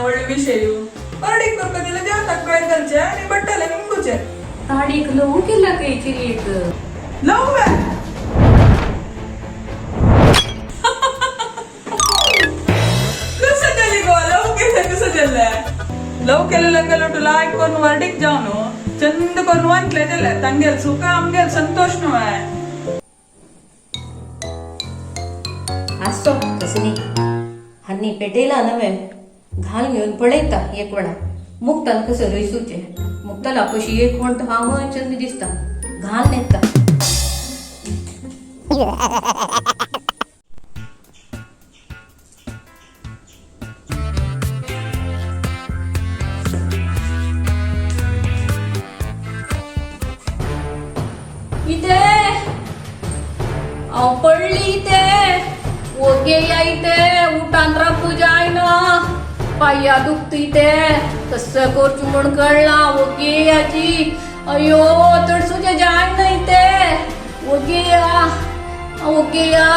व्हडलो विशय. अर्डीक करता जाल्यार जेवताक भायर घालचे आनी बट्टले निमगुचे. ताडीक लवू केला काय चिरीक? लव वे. कसं जाली गो लव केलं कसं जाल्लें? लव केलेलं गेलो तू लायक करून वर्डीक जाव न्हू, चंद करून वांटले जाल्यार तांगेल सुख आमगेल संतोष न्हू. आसो तसं न्ही, हांनी पेटयला नवें घाल घेवन पळयता एक वेळा मुक्ताल कसं रयसूचें. मुक्ताला कशी एक वण हांव चंद दिसता घाल नेता. इथे हांव पडली, इथे ओगे या, इथे उठान राखू जायना, पाया दुखत इथे, कसं करचें म्हूण कळना. ओगे याची, अयो तडसूचे जायना इथे. ओगे या, ओगे या.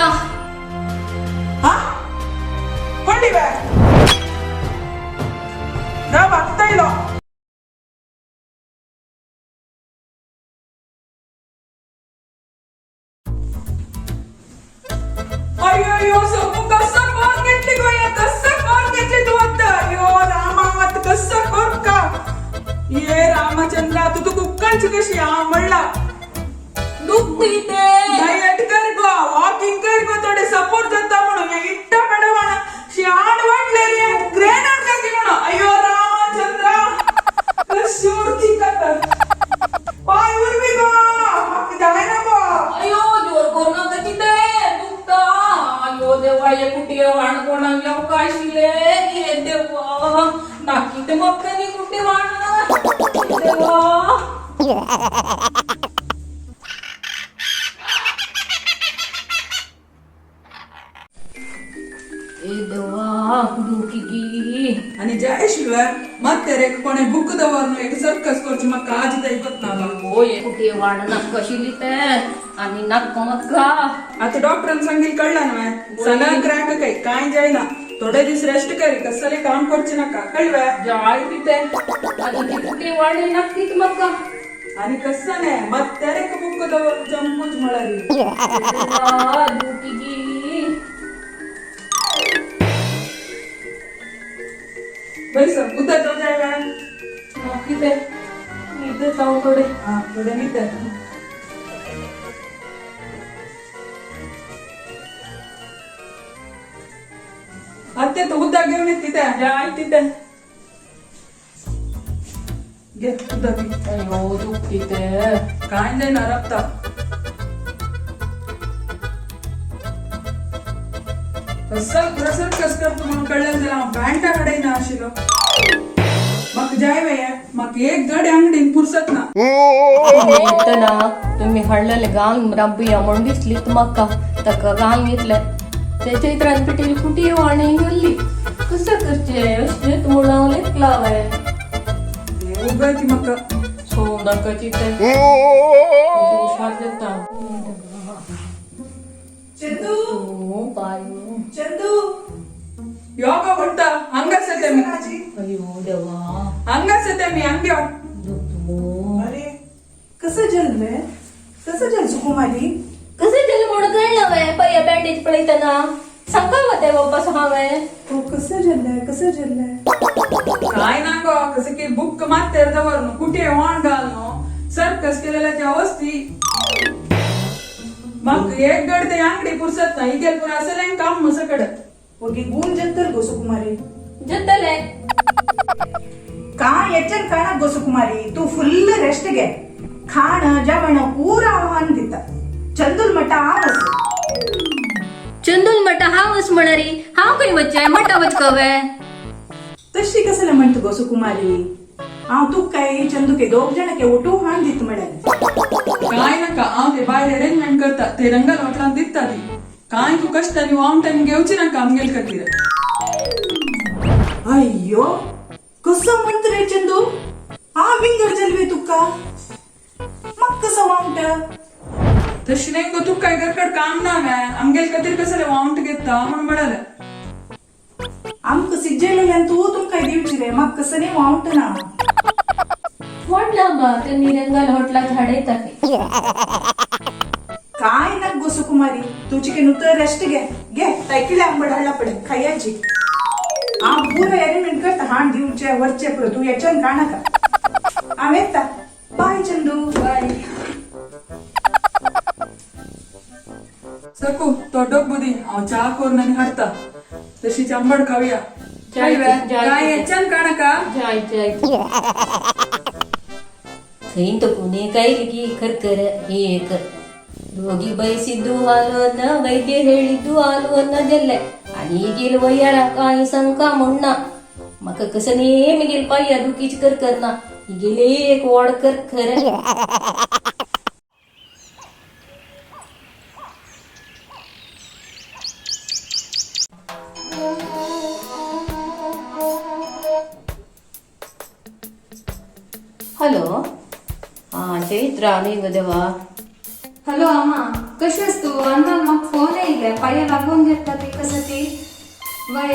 हा पडली बॅ. राव, आत्ता येयलो. अयो अयो सोमू, कसं कोण घेतली गो या? कसं कोण घेतली तू आता? अयो रामा, आता कसं कोण का? ये रामचंद्रा, तू तू कुक्कांची कशी हा म्हणला. दुखत इथे. डायट कर गो, वॉकिंग कर गो, थोडे सपोर्ट जाता म्हणून. हे इट्टा पेडवाण शाण वाटले रे, ग्रेन की म्हणून. अयो रामचंद्रा, कशी उरती का पाय उरवी गो, म्हाका जायना गो. अयो जोर करू नाका तिथे, दुखता. अयो देवा, हे कुठे वाण कोणाक येवंक आशिल्ले? हे देवा, नाकी ते मक्कानी कुठे वाण देवा. ए देवा, दुखी गी. आणि जय शिवाय मात्यार एक कोणे बुक दवरनु एक सर्कस करची, म्हाका आजी ऐकत ना बा. अयो, हे कुठे वाण नाका आशिल्ली ते आणि नाका म्हाका. आता डॉक्टरान सांगील कळला ना, सगळं क्रॅक काय काय जायना. थोडे दिवस रेस्ट करी, कसले काम करचे नका, कळवे? जाय तिथे आणि ती कुठे वाण नाकीच म्हाका. आणि कसं नाही मत्यार एक बुक दवर जंपूच म्हळारी. देवा, दुखी गी. बैस, उद्या जाऊ जाय. नक्की ते इथे जाऊ थोडे. हा, थोडे निघते. आत्या, तू उद्या घेऊन ये तिथे. जाय तिथे. घे उद्या पी. अयो दुखती ते. काय जायना, रक्ता कसं कसं कस करतो म्हणून कळलं जाल्यार हांव पॅन्टा हाडयना आशिल्लो. म्हाका जाय वे, म्हाका एक गडे अंगडीन पुरसत ना. येतना तुम्ही हाडलेले घाल राबया म्हणून दिसली म्हाका, ताका घाल घेतले. त्याच्या इतरान पेटेली कुटी वाणी गेल्ली. कसं करचे अशें म्हणून हांव लेखला हांवें. देव गय ती म्हाका. सोडून दाखयची ते हुशार जाता. चंदू. हो बायो. चंदू, यो गो म्हणटा, हांगाच येते मी. अयो देवा. हांगाच येते मी, हांग यो. दुखतो. अरे कसं जल रे, कसं जल सुकुमारी? कसं जालें म्हणून कळना वे, पळय बँडेज पळयतना सांगा ते वापस हांवें. हो, कसं जल्लंय, कसं जल्लंय? काय ना गो, कसं की बुक मात्यार दवर न्हू, कुठे वाण घाल न्हू, सर्कस केलेल्याची अवस्थी. म्हाका एक गड ते आंगडी पुरसत ना, इगेल पुरा असेल काम मसकड. ओगे गुण जत्तल गो सुकुमारी. जातलें. का येच्यान काणाक गो सुकुमारी, तू फुल रेस्ट घे. खाण जेवण पूरा आव्हान दिता चंदुल मटा आवस. चंदूल मटा हांवच म्हणरी, हांव खंय वचचें? मटा वच कवे. तशी कसले म्हणत गो सुकुमारी? हांव तू काय चंदुके दोग जण के ओटू हाण दित म्हळ्यार. काय नाका, हांव ते भायर अरेंजमेंट करता, ते रंगाल हॉटलान दिता ती. काय तू कष्ट आनी वावंट घेवची नाका आमगेल खातीर. अय्यो, कसं म्हणत रे चंदू? हा विंगड जलवे तुका, मग कसं वामट? तशी नाही गो, तू काय घरकड काम ना मॅ आमगेल खातीर कसं वावंट घेता म्हणून म्हणाले. आमकां सिज्जेलेल्यान तू तुमकां. दिवची रे, म्हाका कसं नाही वावट ना. वाटला बा ते निरंगाल हॉटला झाड येतात. काय ना गो सुकुमारी, तुझी के नुतर रेस्ट घे घे. तैकिले आंबड हाडला पडे खायची. आ पूरा अरेंजमेंट करता हाण दिवचे वरचे पुरो, तू याच्यान का नका. हांव येता, बाय चंदू. बाय सकू, तो डोक बुदी, हांव च्या करून आनी हाडटा, तशीच आंबट खावया. जाय, काय जाय. काय याच्यान का नका. जाय जाय. थंय तर कोणी काय की खरखर हे एक रोಗಿ ಬಯಸಿದ್ದು ಹಾಲುವನ್ನ ವೈದ್ಯ ಹೇಳಿದ್ದು ಹಾಲುವನ್ನ ಜಲ್ಲೆ आणि गेल वयाला काही संका म्हणना मका कसं नेहमी गेल पाहिजे दुखीच कर करना गेले एक वॉड कर खरं. हॅलो, हा चैत्रा, न्ही गो देवा. हॅलो आमा, कशी आहेस तू? अन्नान म्हाका फोन येयले, पांया लागून घेतला ती कसं ती वय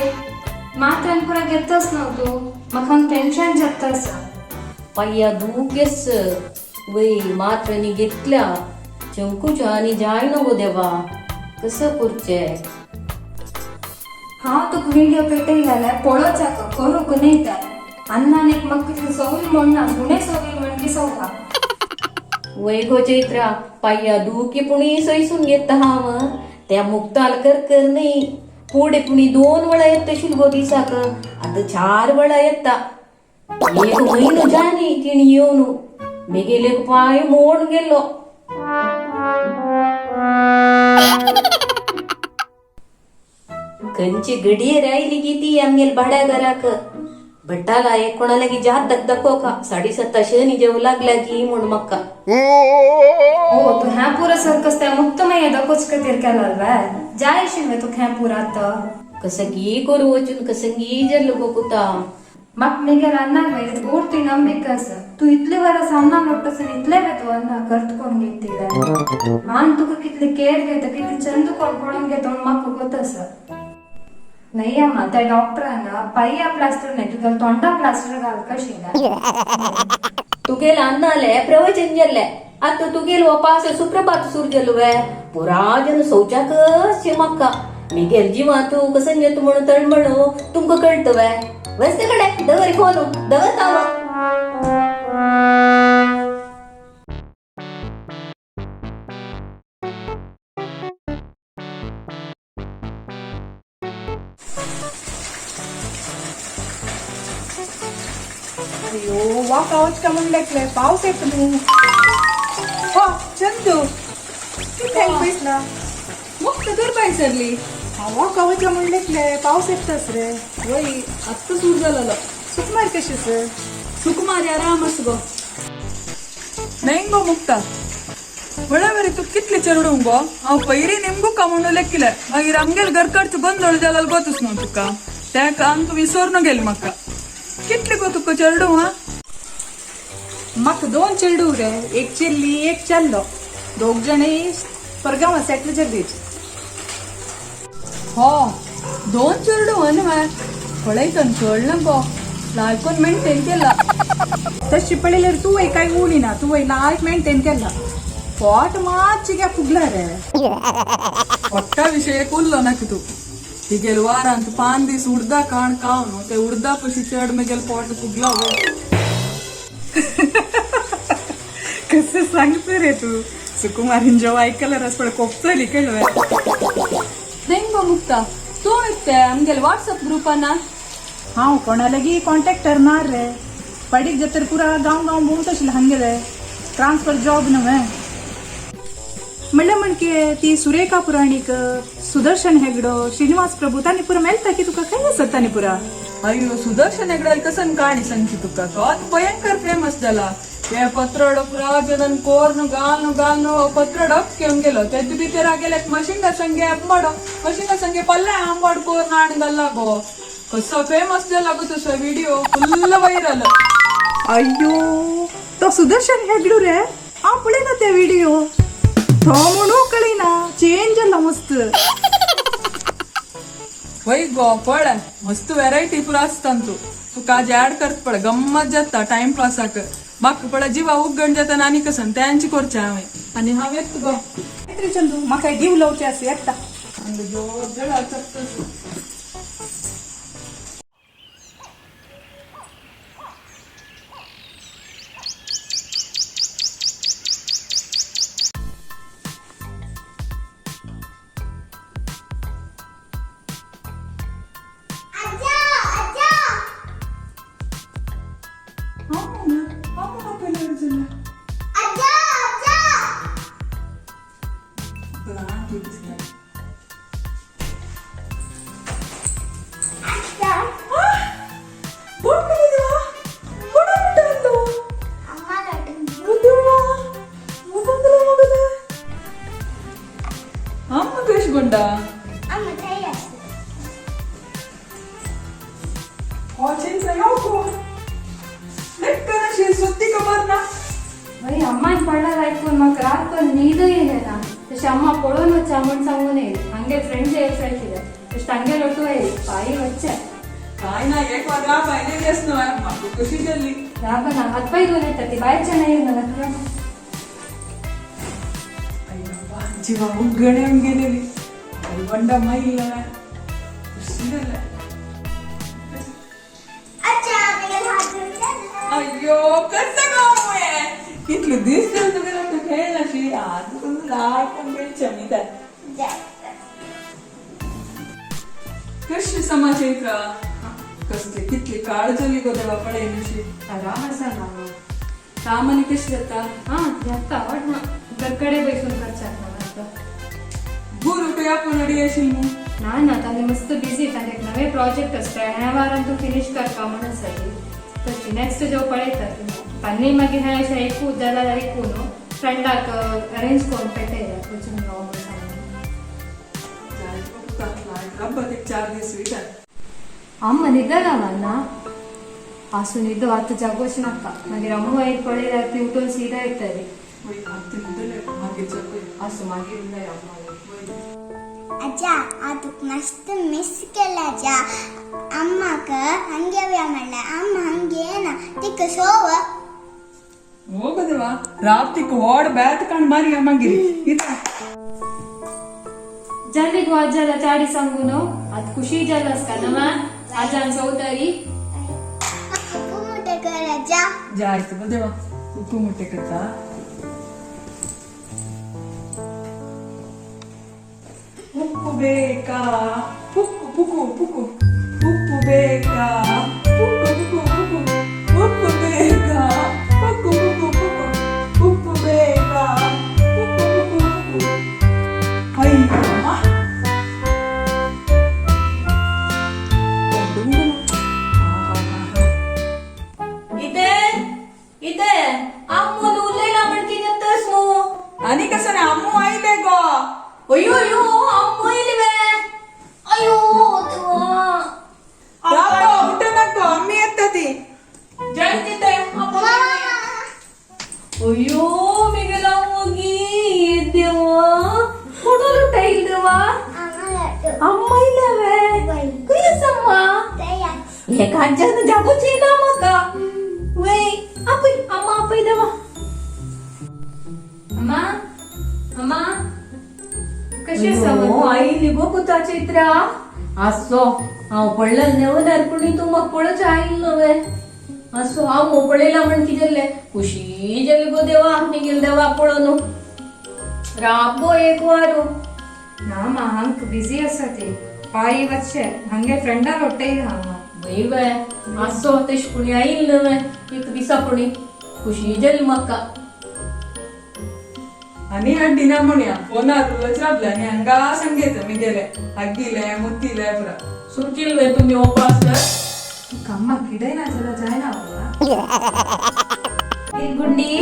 मात्रान पुरा घेतच न्हू तू, म्हाका टेन्शन जाता आसा. पाय्या दुखेस वय मात्रांनी घेतल्या चंकूच्या आणि जाय नको देवा, कसं करचे? हांव तुका व्हिडिओ पेटयलेले पळोवचाक करूंक न्हय तर अन्नान एक म्हाका कितली सवय म्हणना, गुणे सवय म्हणजे सवका. वय गो चैत्रा, पाय्या दुखी पुणी सैसून घेता हांव, त्या मुक्ताल कर कर नाही पुढे पुणी दोन वेळा येत गो दिसाक, आता चार वेळा येता. एक म्हयनो जानी तिणी येवन मेगेले पाय मोड गेलो. खंयची घडये रायली की ती आमगेल भाड्या घराक भट्टाला एक कोणाला की जात धकधको का 7:30 नी जेव लागला की म्हण मक्का. ओ तू ह्या पुरा सर्कस त्या मुक्त मागीर दकोच खातीर केला वे जाय आशिल्लें तुका ह्या पुरा आतां. कसं गी करू वचून कसं गी जल्लो गो पुता. म्हाका मेगेल अन्नाक मागीर उरती नंबिका आसा, तूं इतले वरां अन्ना लोटसून इतले वेळ तूं अन्ना करत कोण घेतिल्लें आनी तुका कितली केअर घेता, कितली चंद कोण पळोवन घेता म्हूण म्हाका गोत आसा. न्हय अम्मा, त्या डॉक्टरान पांया प्लास्टर न्हय तुगेल्या तोंडा प्लास्टर घालका आशिल्लें. तुगेल अन्नाले प्रवचन जाल्ले, आतां तुगेल हो पास सुप्रभात सुरू जालो वे पुरा जन शौचाकच म्हाका मेगेल जिवा तूं कसं जेतो म्हणून तळमळ तुमकां कळत वे. वचते कडे दवर फोन दवरता. अयो वा, पावस का म्हणून लेकले पावस येत न्हू. हो चंदू, कितें बैसला? मुक्त तर बाय सरली. हांव कावच का म्हणून लेकले पावस येतच रे. वय, आत्ता सूर झालेलो. सुकुमार कशी सर? सुकुमारी आराम आस गो. नाही गो मुक्ता, बळावरी तू कितली चेरडू गो. हांव पयरी निमगू का म्हणून लेखिले, मागीर आमगेल घरकडच गोंदळ जाल्यार गोतूच न्हू तुका, त्या अंक विसोरून गेली म्हाका. कितली गो तुका चेरडू हा? म्हाका दोन चेडू रे, एक चेल्ली एक चेल्लो, दोग जणी परगांवा सेटल जाल्ली. हो, दोन चेरडू न्हय पळयतन कळना गो, लायकोन मेंटेन केला. तशी पळयल्यार तूं वय काय उणी ना, तूं वय लायक मेंटेन केला, पोट मातशें घ्या फुगला रे. पोट्टा विशय एक उरलो नाका तूं. तिगेल वारांत 5 दीस उडदा काण खावन ते उडदा पशी चड मेगेल पोट फुगला गो. कसं सांगतो रे तू, सुकुमारीन जेव्हा ऐकलं रस पड कोपचली कळलं. नाही गो मुक्ता, तूं येते आमगेल व्हॉट्सअप ग्रुपाना? हांव कोणालागी कॉन्टॅक्ट करणार रे, पडीक जतर पुरा गांव गांव भोंवत आशिल्लें हांगेले ट्रान्सफर जॉब न्हय म्हणल्यार म्हणके ती सुरेखा पुराणीक, सुदर्शन हेगडो, श्रीनिवास प्रभू तांणी पुरा मेळटा की तुका काय आसत तांणी पुरा. अय्यो, सुदर्शन हेगडाल कसन काणी सांगची तुका, तो आतां भयंकर फेमस जाला. ते पत्रड पुरा जनन कोर्न गालनु गालनु पत्रड अप गेलो तेजे भितर गेले मशिंगा संगे आंबाडो, मशिंगा संगे पल्ले आंबाड कोर्न हाण घाल्ला गो. कसो फेमस जाला गो तसो व्हिडिओ, फुल्ल व्हायरल. अय्यो, तो सुदर्शन हेगडू रे, हांव पळयना ते व्हिडिओ, तो म्हणू कळना चेंज जाला मस्त. वय गो पळ मस्त व्हेरायटी पुरा आसता तूं तुका आज ऍड करत पळ गम्मत जाता टायम पासाक म्हाका पळ जिवा उगण जाता आनी कसन त्यांची करचें हांवें आनी हांव येत गो रे चंदू म्हाका जीव लावचे आसा येता. जोर जळा चकता. గుండా सुद्दी खबर ना. बाई अम्मान पडला आयकून म्हाका रातभर न्हीदय येयना. तशें अम्मा पळोवन वच्चा म्हूण सांगून येयली. हांगे फ्रेंड्स येयले कितें तशें तांगे लोटू येयली पांय वच्चे. काय ना एक वार राब आयलेली आसना म्हाका कशी जाल्ली. राबना हात पांय धुवन येता ती भायरच्यान येयना. अय्यप्पा जिवा उगण येवन गेलेली वंडा माईल खुशी जालें. अय्यो कसं गो हें कितले दीस जाले तुगे तूं खेळनाशी आतां लायक खेळचें आमी. कशी समा चैत्रा कसली कितली काळ जाली गो देवा पळयनशी. आराम आसा ना. काम आनी कशी जाता? हां जाता वट ना घरकडे बैसून करचाक ना आतां. गुरू खंय आपूण अडी आशिल्ली मू? ना ना तांणी मस्त बिझी. तांणे एक नवे प्रोजेक्ट आसता ह्या वारान तूं फिनीश करपा म्हूण आसा ती तशी नेक्स्ट जो पळयता तांणी मागीर हें अशें आयकू जाल्यार आयकू न्हू फ्रेंडाक अरेंज करून पेटयला वचून गाव म्हूण सांगून. रब्बत एक 4 दीस वयता. अम्मा न्हिदला ना आसूं न्हिदो आतां जागोच नाका. मागीर अम्मू एक पळयल्यार ती उठून सीधा येतली. वय आतां न्हिदले मागीर जागय. आसूं मागीर उलय अम्मा. ಅಜ್ಜ ಅದಕ್ಕೆ ಮಸ್ತ್ ಮಿಸ್ ಕೆಲ ಅಜ್ಜ. ಅಮ್ಮಕ ಹಂಗೆ ಮಾಡಲ ಅಮ್ಮ ಹಂಗೇನ ತಿಕ್ಕ ಸೋವ. ಹೋಗದವಾ ರಾಪ್ತಿಕ್ ಓಡ್ ಬ್ಯಾತ್ ಕಾಣ್ ಮಾರಿ ಅಮ್ಮಂಗಿರಿ ಇತ. ಜಲ್ದಿ ಗೋ ಅಜ್ಜಲ ಚಾಡಿ ಸಂಗು न्हू आतां खुशी जाल आसता न्हू आजान चवतारी. ಉಪ್ಪು ಮುಟ್ಟೆ ಕರ್ ಅಜ್ಜ. ಜಾಯ್ತು ಬದೇವ ಉಪ್ಪು ಮುಟ್ಟೆ ಕಟ್ಟ. ಉಪ್ಪು ಬೇಕಾ ಪುಕ್ಕು ಪುಕ್ಕು ಪುಕ್ಕು ಉಪ್ಪು ಬೇಕಾ ಪುಕ್ಕು ಪುಕ್ಕು ಪುಕ್ಕು ಉಪ್ಪು ಬೇಕಾ ಪುಕ್ಕು ಪುಕ್ಕು ಪುಕ್ಕು ಉಪ್ಪು ಬೇಕಾ ಪುಕ್ಕು ಪುಕ್ಕು ಪುಕ್ಕು. ಅಯ್ಯಮ್ಮ इथे इथे आम्मून उलयला म्हण कितें तस मू? आनी कसं ना अम्मू आयले गो. अयो अयो अम्मू येयली वे. अयो देवा. राबो उठनाको अम्मी येता ती. जय तिथे अयो मिगेला मोगी देवा कोण लुटाईल देवा. अम्मा येयल्या वे. खंय आसा अम्मा? हे कांच्यान जागोच येयना म्हाका. वय आपय अम्मा आपय देवा. अम्मा अम्मा कशी आसा अयो, आयली गो पुता चैत्रा. आसो हांव पडलें नेवनार पूण तूं म्हाका पळोवचें आयल न्हय. आसो हांव मो पळयला म्हण कितें जालें खुशी जाली गो देवा निगेल देवा पळोवन. राब गो एक वारू. ना मा हांग बिझी आसा ती पांय वचचे हांगे फ्रेंडा लोटय हांगा. वय वे आसो तेश पुणी आयल न्हय एक दिसा पुणी खुशी जाली म्हाका. आनी अड्डिना म्हणया फोनार उलयत राबले आनी हांगा सांगेत मी गेले हागीले मुत्तीले पुरा. सुरकील वे तुमी ओपास तर. तुका अम्मा किडय ना जाल्यार जायना बाबा. गुंडी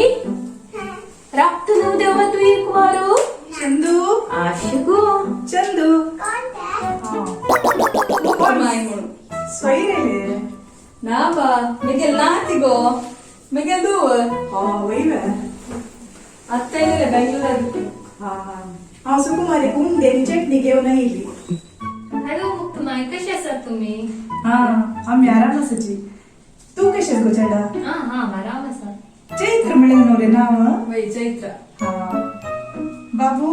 राबता न्हू देवा तूं एक वारू. चंदू आशे गो. चंदू माय म्हणून सोयरेले. ना बा मिगेल नाती गो मिगेल दू. हा वय वे. आत्ता येयलेले बेंगलोरान. हा हा हांव सुकुमारी उंडेन चटणी घेवन आयली. हॅलो मुक्तमाई. माय, कशी आसात तुम्ही? हा, आम्ही आराम आसाची. तूं कशी गो चेडा? हा हा, आराम आसा. चैत्र म्हणलें न्हू रे नांव? वय, चैत्र. हा बाबू,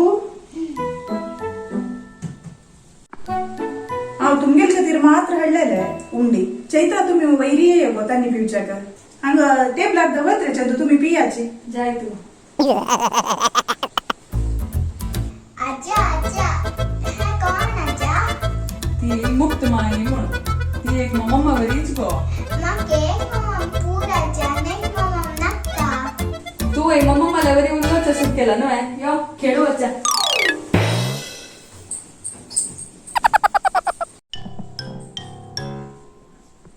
हांव तुमगेल खातीर मात्र हाडलेले उंडी. चैत्रा, तुमी वैरी गो तांणी पिवच्याक. हांगा टेबलाक दवरत रे चंदू, तुमी पियाची. जाय तू. आजा, आजा, हे कोण आजा? ती मुक्त माई म्हणून, ती एक मम्मा बरीच गो. म्हाका एक मम्मा पूर आजा, नाही मम्मा नाका. तू एक मम्मा मला बरी उलोवच अशें केला न्हय. यो, खेळू वचा.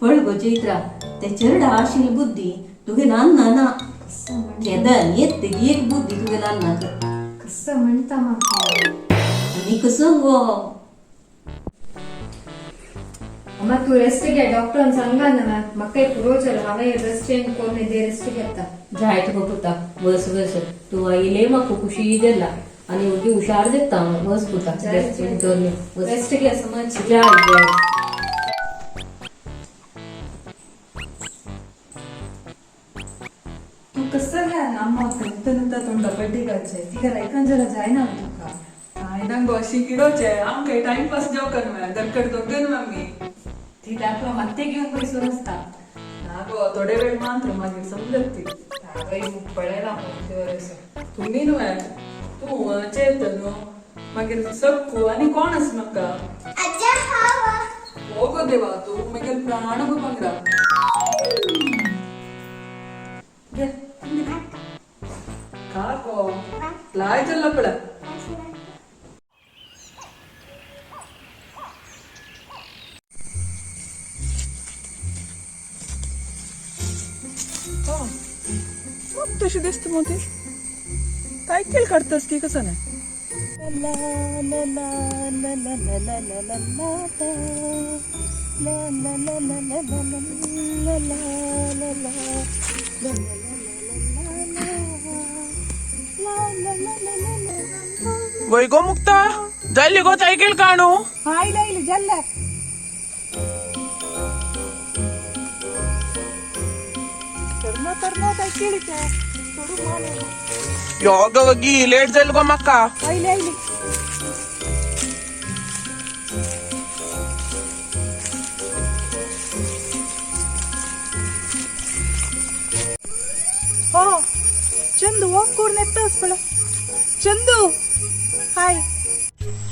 पळ गो चैत्रा, ते चेरडा आशिल्ली बुद्धी तुगे नान्ना ना. केदन येत तेगी एक बुद्धी तुगे नान्नाक. कसं म्हणता म्हाका. आनी कसं गो? अम्मा, तू रेस्ट घे. डॉक्टरान सांगा ना. म्हाका पुरो जालो. हांवें ड्रेस चेंज करून दे, रेस्ट घेता. जाय तुका पुता, बस बस. तूं आयले म्हाका खुशी जाला आनी ओगी हुशार जाता. बस पुता. जाय. ड्रेस चेंज करून यो. बस. रेस्ट घे समज. जाय जाय. तू कसं घ्या अम्मा, नंतर तोंडा बड्डे घालचे तिका लायकान जरा जायना तुका. काय ना गो, अशी किडोचे आमकां टाइमपास जावका न्हय. दरकड दोग्गे न्हय आमी. ती दाखवा मात्ते घेऊन बैसून असता. ना गो, थोडे वेळ मात्र, मागीर समजत ती. पळयला. तुमी न्हय, तूं, चेतन, मागीर सक्कू आनी कोण आसा म्हाका. आजा, हांव. हो गो देवा, तूं मागीर प्राण गो पंगडा. घे. का गो, लाय चल्ला पळय. मग तशी दिसते मग ती काय केल काढतास की कसं नाही. वय गो मुक्ता, जाल्ली गो सायकल काणू. हा, आयले आयले, जाल्ले. तर तर काय केली ते सोडू माने. यो गो गी, लेट जाईल गो माका. आयले आयले. हो चंदू, वॉक करून येतास पळ. चंदू, हाय.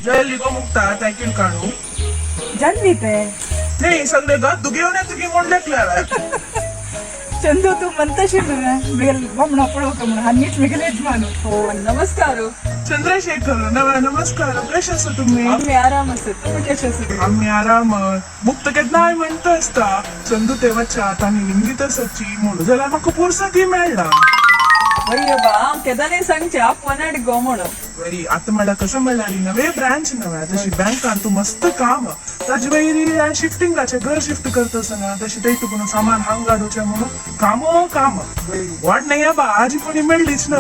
जाल्ली गो मुक्ता सायकल काणू. जाल्ली ते. नाही सगळे ग तुगे तुगी म्हणले. चंदू, तू म्हणताशी बेल बामणा पळोवका म्हणून आनीच मेगेले यजमान. हो, नमस्कार. चंद्रशेखर नव्या, नमस्कार. कशे आसा तुम्ही? आम्ही आराम आसत, तुम्ही कशे आसत? आम्ही आराम. मुक्त केन्नाय म्हणता आसता चंदू तेवाच्या आनी निमगीत आसाची म्हणून, जाल्यार म्हाका पुरसती मेळ्ळा. वय बा, हांव केदांनी सांगचे आपवनाट गो म्हणून. बरी, आता म्हणल्यार कसं म्हणल्यार नवे ब्रांच नव्या तशी बँकान तूं मस्त काम. ताजे वयर शिफ्टिंगाचे घर शिफ्ट करता आसतना तशी ते तुका सामान हांग हाडुचें म्हणून काम काम वाट नाही बा. आजी कोणी मेळ्ळीच ना.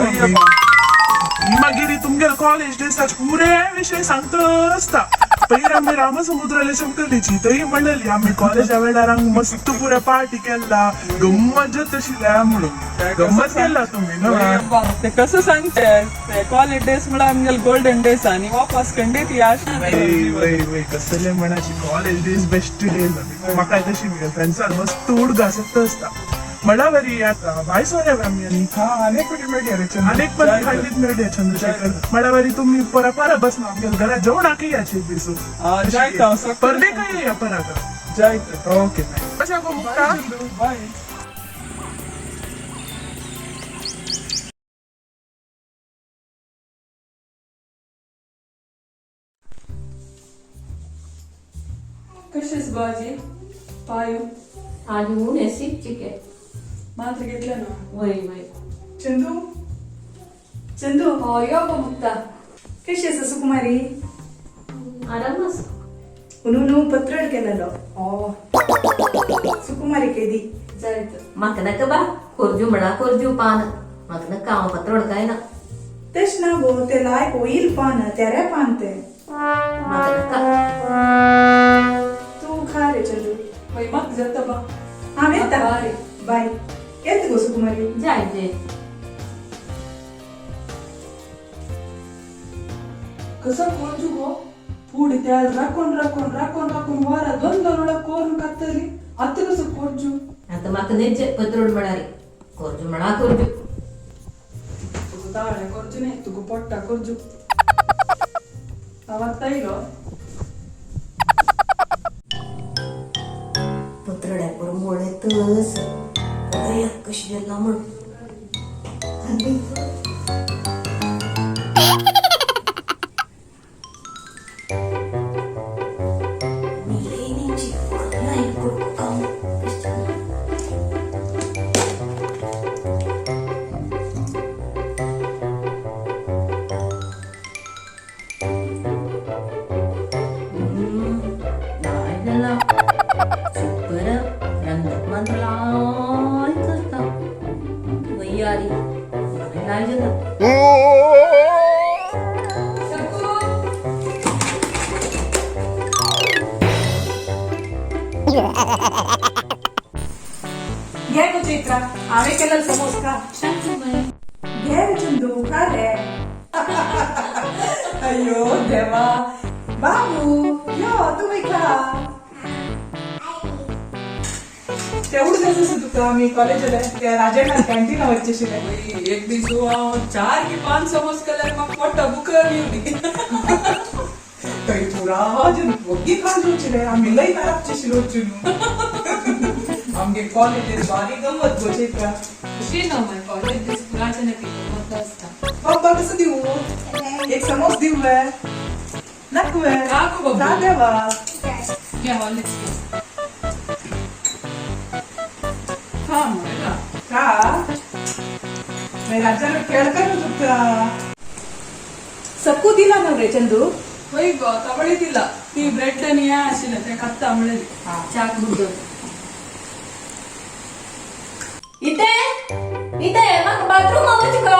ही मागीर तुमगेल कॉलेज डेसाचे पुरे विशय सांगता आसता. पयर आमी रामसमुद्राले शंकरलीची थंय म्हणलेली, आमी कॉलेजा वेळार हांगा मस्त पुरे पार्टी केल्ला, गम्मत जाता आशिल्ल्या म्हणून. गम्मत केला तुम्ही नव्या? वय बा, ते कसं सांगचे, ते कॉलेज डेज म्हळ्यार आमगेले गोल्डन डेज आनी वापस खंडीत या. वय वय वय, कसले म्हणाची कॉलेज डेज बेस्ट डेज. म्हाका तशी मिळेल फ्रेंड्सान मस्त उडगास येता आसता. म्हणा बरी, आता भाय सोऱ्या आमी आनी हा, अनेक पटी मेळ्ळी रे चंद्र. अनेक पण खंडीत मेळ्ळे चंद्रशेखर. म्हणा बरी, तुम्ही परा परा बसना, आमच्या घरात जेवणाक याचे दिसू. हा, जायता हांव सकाळी. परदे काय या पराका. जायत. ओके, कशा गो मुक्ता? बाय. कशीस भाजी पायो? आज ऊन चिके. मात्र घेतलं ना. वय वय. चंदू, चंदू. हो, यो गो मुक्ता. कशी आसा सुकुमारी? आराम आसा. न्हू पत्रड केलेलो. हो. सुकुमारी केदी. जायत. म्हाका नाका बा, खोरजू म्हणा, खोरजू पान म्हाका नाका. हांव पत्रड काय ना. तेच ना गो, ते लायक होईल पान, तेरे पान ते. म्हाका नाका. खा रे चंदू. वय म्हाका जाता बा. हांव येता. बरें. बाय. येता गो सुकुमारी. जाय जे. कसं कोरजू गो पुढे त्या राखून राखून राखून राखून वारा दोन दोन वेळा कोरून कातली. आता कसं कोरजू? आता म्हाका नेचे पत्रोड म्हणारी कोरजू म्हणा कोरजू. तुका ताळें कोरजू न्ही, तुका पोट्टा कोरजू. हांव आत्तां येयलो. पत्रड्या करून मोडतच कशी गेला म्हण. सुपर रंगत मात्र लायक असता वैयारी लाय जाला. घे गो चैत्रा, हांवें केलेलो समोस खा. घे रे चंदू, खा रे. अय्यो देवा. बाबू यो, तुम्ही खा. तेवढं जसं तुका आमी कॉलेजाला त्या राजांना कॅन्टीन वचचे. वय, एक दीस हांव 4 की 5 समोस केल्यार म्हाका पोट्टा बुकर येवनी. थंय पुरा वग्गी खाण जेवचे रे आमी. लय नाराबचे शिरोचे न्हू. आमगे कॉलेजीत बारी गंमत गो चैत्रा. खुशी ना माय कॉलेज दीस पुराचे नक्की गंमत आसता. बाबा कसं दिवू? एक समोस दिवू नाकू? नाकू बाबू. का देवा? घे हॉर्लिक्स घे. खा मरे का. का मागीर राज्यान खेळ कर तुका. सक्कू दिला ना रे चंदू? वय गो, तवळी दिला. ती ब्रेड आनी हें आशिल्लें तें खात्ता म्हणलेली. चाक बुद्ध इथे इथे म्हाका बाथरूम वच का?